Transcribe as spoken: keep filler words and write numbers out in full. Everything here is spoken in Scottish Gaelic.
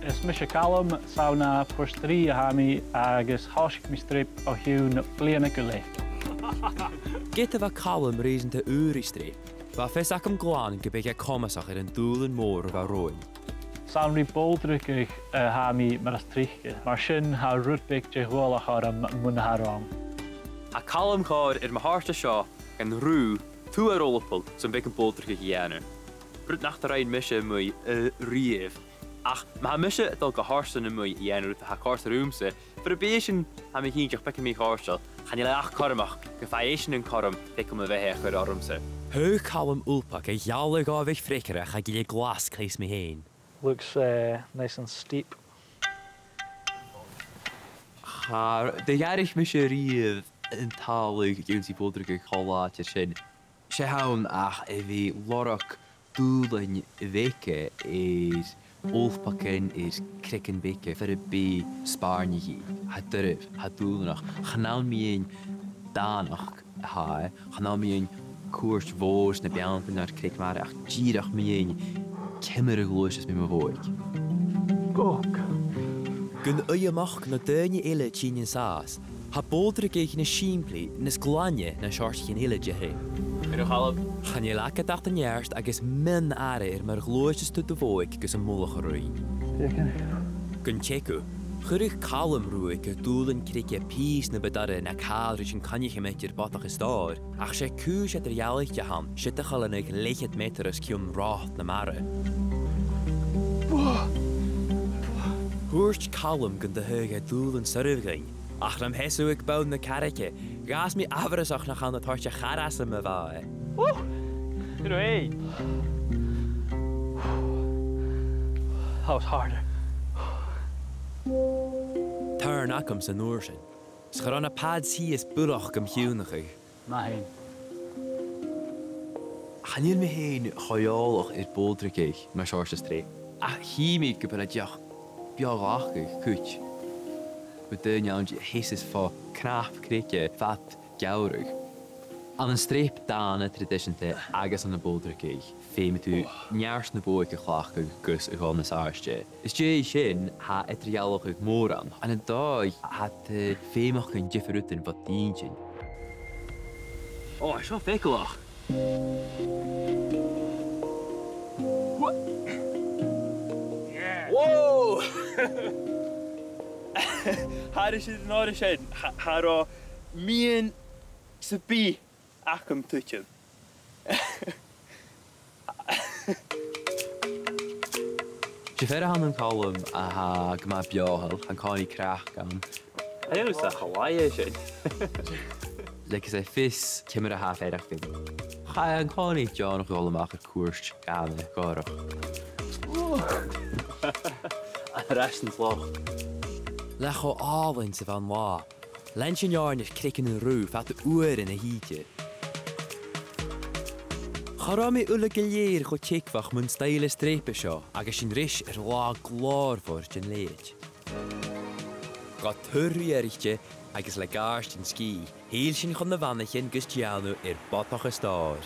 Is mise Calum, 's ann à Port Rìgh a tha mi agus thòisich mi streap o chionn bliadhna gu leth. Ged a bha Calum reusanta ùr air streap, bha fios agam glan gum biodh e comasach air an dùbhlan mòr a bha romhainn. 'S ann ri bòldraigeadh a tha mi mar as trice, mar sin tha rud beag de dhualchas orm mun a tha romham. Tha Calum còir air mo thòiseachadh seo gun rùth tuath ro Ghlaschu, 's am beagan bòldraigeadh a dhèanamh. Rud nach do rinn mise a-muigh, eh, a-riamh. Ach ma tha mise a' dol gu Horsham a-muigh a dhèanamh rud a tha còrdadh riumsa, far am bi sin, tha mi cinnteach, beagan mì-chofhurtail, chan eil e ach cothromach gum faigh esan an cothrom faic mo bheatha a chur ormsa. Thagh Calum ulpach a ghealladh o bhith freagarrach aig glas cleas mi fhèin. Looks, uh, nice and steep. Cha do dh'fhairich mise a-riamh an t-àlaidh ag ionnsaigh bòldraigeadh cho làidir sin. 'S e th' ann ach a bhith a' lorg dùbhlain bheaga air ulpagan, air creagan beaga, far am bi spàirneachaidh, tha e doirbh, tha e dùbhlanach, chan ann mu dheidhinn dànachd a tha e, chan ann mu dheidhinn cuairt mhòr sna beanntan no air creag-mhara, ach dìreach mu dheidhinn ciamar a ghluaiseas mi mo bhodhaig. Bog. Gun uidheamachd no daoine eile tighinn an sàs, tha bòldraigeadh nas sìmplidh, nas glaine na seòrsaichean eile de threip. Chan eil agad ach do neart agus mion-aire air mar ghluaiseas tu do bhodhaig gus am mullach a ruighinn. Gun teagamh, chuireadh Calum ruaig air dùbhlan creige pìos na bu doirbhe na càil ris an coinnicheamaid air Bodach an Stòir, ach 's e cùis eadar-dhealaichte a th' ann, siud a choileanadh leth-cheud meatair os cionn ròt na mara. Thuirt Calum gun do thagh e dùbhlan soirbh dhuinn, ach nam sheasamh aig bonn na carraige, dh'fhàs mi amharasach nach ann a' toirt a' char asam a bha e. Woo! Good way. That was harder. Turn agamsa an uair sin, 's cha robh na pads shìos buileach gam chionnaich. Math fhèin. Chan eil mi fhèin cho eòlach air bòldraigeadh mar seòrsa streap, ach chì mi gum bu toigh leam beò-ghlacadh cuid. Bha daoine ann a sheas fo cnap creige fad geamhradh. Ann an streap dàna traidiseanta agus ann am bòldraigeadh, feumaidh tu neart na bhodhaig a chleachdadh gus a dhol nas àirde. Às dèidh sin, tha eadar-dhealachadh mòr ann. Ann an dòigh, tha iad a' feumachdainn diofar rudan bho d' inntinn. Ò, seo faiceallach. Wha-, yeah. Whoa! Thairis air an uair sin, tha, cha robh miann sam bith agam tuiteam. 'S e fear a th' ann an Calum a tha gu math beothail, tha an-còmhnaidh craic ann. Tha e uabhasach laghach sin. Leig e fios ciamar a tha e a' faireachdainn. Chaidh e an-còmhnaidh deònach a dhol a-mach air cuairt dàna gòrach. Air ais an t-sloc. Le cho àlainn 's a bha an latha, lean sinn oirnn air creagan an rùth fad uairean a thìde. Cha robh mi uile gu lèir cho teagmhach mun stoidhle streap seo agus sinn ris air latha glòrmhor den leithid. Gu tur riaraichte agus le gàirdean sgìth, thill sinn chun na bhanaichean gus dèanamh air Bodach an Stòir.